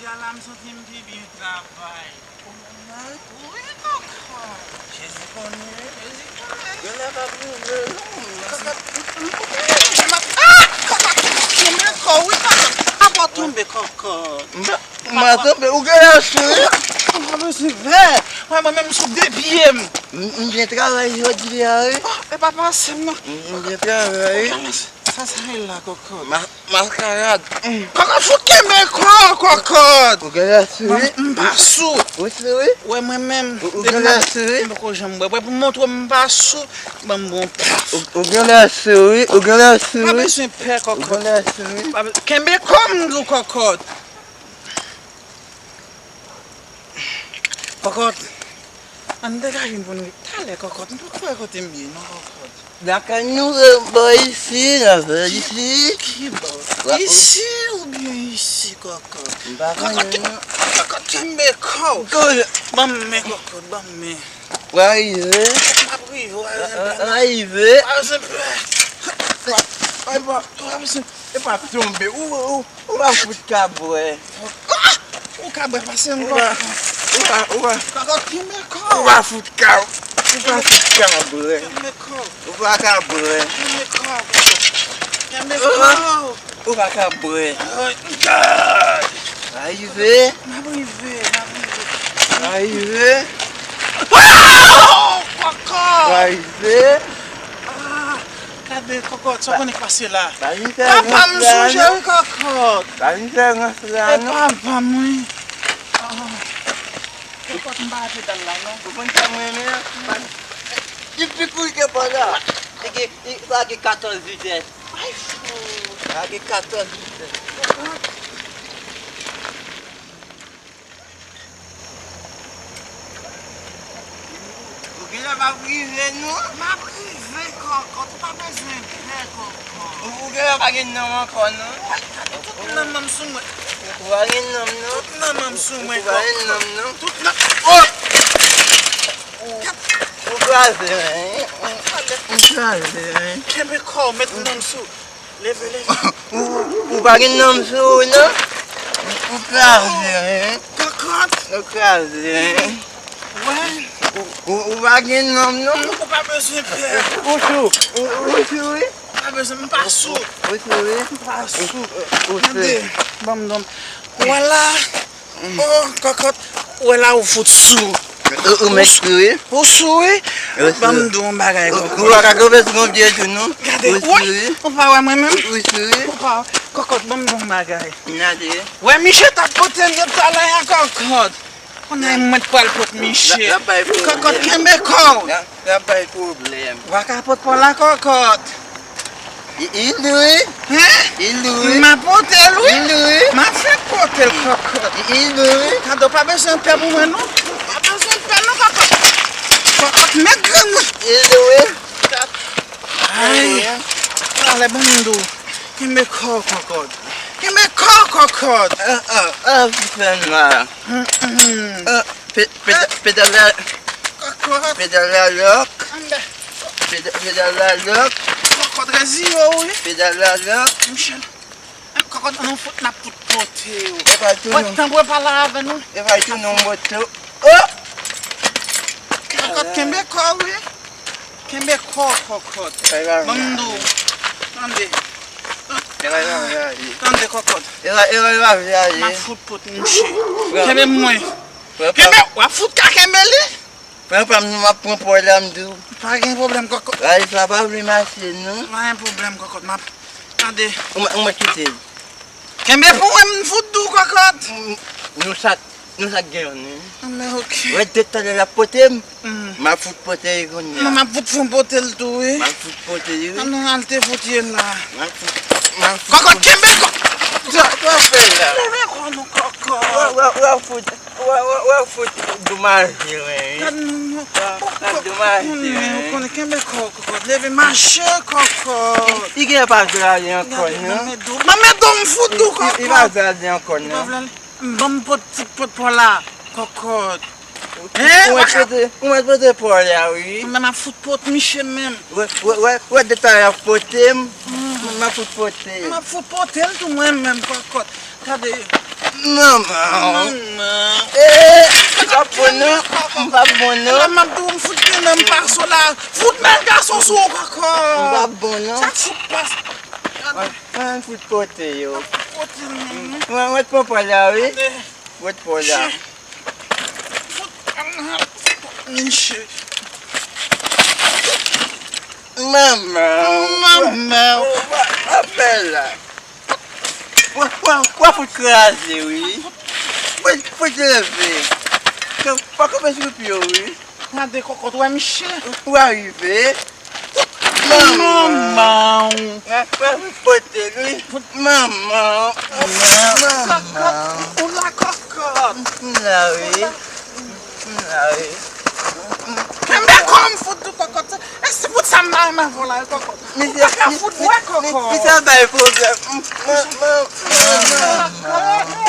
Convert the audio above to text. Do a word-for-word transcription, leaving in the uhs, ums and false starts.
Ala m santi m pi byen travay. Ou menm nan? Wi, kòkòt. Jezi konnen. Jezi konnen. Gen lè pa pwouve non. Kòkòt, m, m, m, ah! Kòkòt, kenbe kò w wi, kòkòt. Pa tonbe, kòkòt. M pa, m pa tonbe, ou gen lè sou wi. M pa bezwen vè. Mwen, mwen menm sou de pye m. M, m byen travay jodi a wi. Oh, e pa pase m non. M, m byen travay wi. Sa, sa e la, kòkòt. Ma, maskarad. Mm. Kòkòt, fout kenbe kò w, kòkòt. Ou gen lè sou wi. M, m pa sou. Ou sou wi? Wè mwen menm. Ou, ou gen lè sou wi. M poko janm bwè. Bwè pou montre w m pa sou. Ban m bon paf. Ou, ou gen lè sou wi. Ou gen lè sou wi. Pa bezwen pè, kòkòt. Ou gen lè sou wi. Pa be-, kenbe kò m di w, kòkòt. Kòkòt, ann degaje m pou n ri talè, kòkòt. M poko wè kote m ye non, kòkòt. Lakay nou, e, bò isi, nan vè isi. Ki bò? Isi oubyen isi, kòkòt? M pa konnen non. Kòkòt, kenbe kò w. Ban m men, kòkòt, ban m men. W a rive. M ap rive, w a rive. W a rive. W a rive. W a rive. E pa tonbe. Ou, ou, ou pa fout ka bwè. Ah! Ou ka bwè pase m kòkòt. Ou pa, ou pa, ou pa. Kòkòt, kenbe kò w. Ou pa fout ka, ou pa fout ka bwè. Kenbe kò w. Ou pa ka bwè. Kenbe kò w. Kenbe kò w. Ou pa ka bwè. Oh my God! Rive. M ap rive, m ap rive. Rive. Oh! Kòkòt! Rive. Ah! Gade, kòkòt, sa w konnen k pase la. Papa m sonje wi, kòkòt. Pa vin fè rans la non. E papa m wi. Ah. Kòkòt, m pa achte dal la non. Ou konn sa m renmen an? Li pi kouri ke pa la. Li gen, li, sa gen katòz vitès. Ay, fou. Sa gen katòz vitès. Ou genlè p ap rive non. M ap rive, kòkòt. Ou pa bezwen pè, kòkòt. Ou, ou genlè pa gen nanm ankò non. Gade tout nanm sou mwen. Ou pa gen nanm non. Tout nanm sou mwen, kòkòt. Ou pa gen nanm non. Tout nanm. Oh! Ou, ou kraze, hein? Ou kraze, hein? Kenbe kò w, met nanm sou. Leve, leve. Ou, ou pa gen nanm sou ou non? Ou, ou kraze, hein? Kòkòt. Ou kraze, hein? Wè. Ou, ou, ou pa gen nanm non? Ou pa bezwen pè. Ou sou, ou, ou sou wi? Ou pa bezwen, m pa sou. Ou sou wi? M pa sou. Ou, ou sou. Tande, ban m, ban m. Wala. Oh, kòkòt, ou wè la ou fout sou. Ou, ou mèt sou wi. Ou sou wi. Ban m di w yon bagay, kòkòt. Ou pa ka kanpe sou yon pye tou non. Gade, ou pa wè mwen menm? Ou sou wi. Ou pa, kòkòt, ban m di w yon bagay. Gade. Wè, miche t ap pote l yo talè a, kòkòt. Kounye a mwen t pral pot miche. Kòkòt, kenbe kò w. L ap bay pwoblèm. Ou pa ka pot pò la, kòkòt. Li, li lou wi. Hein? Li lou wi. M a pote l wi. Li lou wi. M a fèk pote l, kòkòt. Li, li lou wi. Gade, w pa bezwen pè pou mwen non. W pa bezwen pè non, kòkòt. Kòkòt, men grenn. Li lou wi. Ay. Talè, ban m di w. Kenbe kò w, kòkòt. Kenbe kò w, kòkòt. Ah, ah, ah, fè m mal. Mm, mm. Ah. Pe-, peda-, pedal la. Kòkòt. Pedal la lòk. Ann. Peda-, pedal la lòk. Kòkòt, reziye w wi. Pedal la lòk. Michel. Kòkòt, ann fout, n ap fout pote w. E pa tou non. Tanbou pa la avè nou. E pa tou non moto. Oh! Kòkòt, kenbe kò w wi. Kenbe kò w, kòkòt. Ban m di w. Tande. Tande, kòkòt. M ap fout pot miche. Kenbe mwen. Kenbe, w ap fout ka kenbe li? Pran pa m, m ap pran pò la, m di w. Pa gen pwoblèm, kòkòt. Rayi sa pa vle mache, non. Pa gen pwoblèm, kòkòt. M ap, tande. Ou mèt, ou mèt kite l. Kenbe pou mwen, m fout di w, kòkòt. Nou sa, nou sa gen yon, non. Men, ok. Wè, de talè l ap pote m. M ap fout pote li kounye a. Non, m ap fout fon pote l tou, wi. M ap fout pote li, wi. An nou al te fout ye la. M ap fout, m ap fout. Kòkòt, kenbe kò. Sa, sa w fè la? Leve kò nou, kòkòt. W ap, w ap, w ap fout, w ap, w ap, w ap fout doumaje, wi. Gad nou, non. W ap, w ap doumaje, wi. Ou konnen, kenbe kò, kòkòt. Leve mache, kòkòt. Li gen pa vle ale ankò, non. Manmay do, manmay do, m fout ou, kòkòt. Li pa vle ale ankò, non. Ban m pot, fout pot pò la, kòkòt. Hein? Ou mèt pote, ou mèt pote pò la, wi. Mwen, m ap fout pot miche menm. Wè, wè, wè, wè, de talè ap pote m. M ap fout pote. M ap fout pote l tou mwen menm, kòkòt. Gade. Manman. Manman. Eh, m p ap bon non. M p ap bon non. La m ap di w m fout gen nan m pa sou la. Fout bèl gason sou ou kòkò. M p ap bon non. Sa fout pas. Mwen, mwen fout pote yo. Fout pote l menm. Mwen, mwen t pran pwa la wi. Gade. Mwen t pran la. Fout, fout, Miche. Manman. Manman. Wa, wa, wa fè la. Wa, wa, wa fout kraze wi. Fout, fout leve. Poko fè sou pye w wi. Gade kòkòt, wè Miche. Wa rive. Manman. Manman. Wa, wa fout pote l wi. Manman. Manman. Kòkòt, ou la kòkòt. M la wi. M la wi. Kenbe kò m fout ou kòkòt. E si fout sa m pa renmen avè w la, kòkòt. Misye, ou pa ka fout mwen kòkòt. Misye bay pwoblèm. M, m, m, m, m.